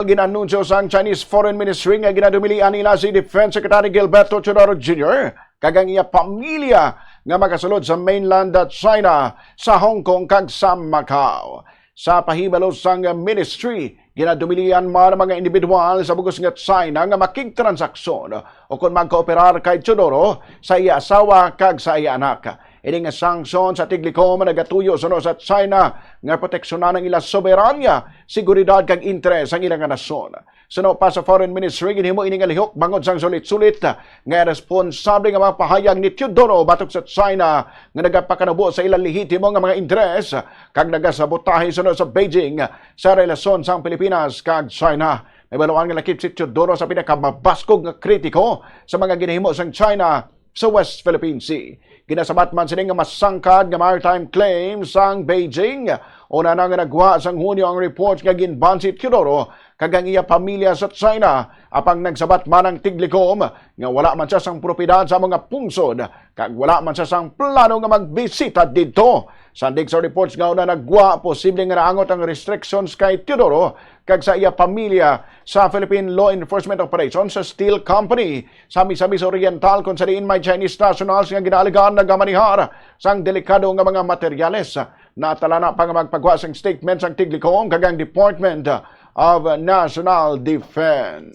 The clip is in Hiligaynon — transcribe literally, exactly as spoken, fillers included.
Ginanunsyo sang Chinese Foreign Ministry nga ginadumilian nila si Defense Secretary Gilberto Teodoro Junior kag ang iya pamilya nga makasulod sa mainland China sa Hong Kong kag sa Macau. Sa pahibalo sang ministry, ginadumilian man ang mga individual sa bug-os nga China nga makigtransaksyon o kon magkooperar kay Teodoro sa iya asawa kag sa iya anak. Ini nga sanksyon sa tiglikom nagatuyo suno sa China nga proteksyonan ang ila soberanya, seguridad kag interes ang ila nga nasyon. Suno pa sa Foreign Ministry, ginhimo ini nga lihok bangod sang sulit-sulit nga responsable nga mga pahayag ni Teodoro batok sa China nga nagapakanubo sa ila lehitimo nga mga interes kag nagasabotahe suno sa Beijing sa relasyon sang Pilipinas kag China. Nahibaluan nga lakip si Teodoro sa pinakamabaskog nga kritiko sa mga ginahimo sang China sa West Philippine Sea. Ginasabat man sini nga masangkad nga maritime claim sang Beijing. Una na nga nagwa sang Hunyo ang report nga ginban si Teodoro kag ang iya pamilya sa China, apang nagsabat man ang tiglikom nga wala man siya sang propiedad sa mga pungsod kag wala man siya sang plano nga magbisita didto. Sandig sa reports nga una nagwa, posible nga naangot ang restrictions kay Teodoro kag sa iya pamilya sa Philippine Law Enforcement Operation sa Steel Company sa Misamis Oriental, kung sa diin may Chinese nationals nga ginaalegar nagamanihar sang delikado nga mga materyales. Natalana pa nga magpagwa sang statement sang tiglikom kag ang Department of National Defense.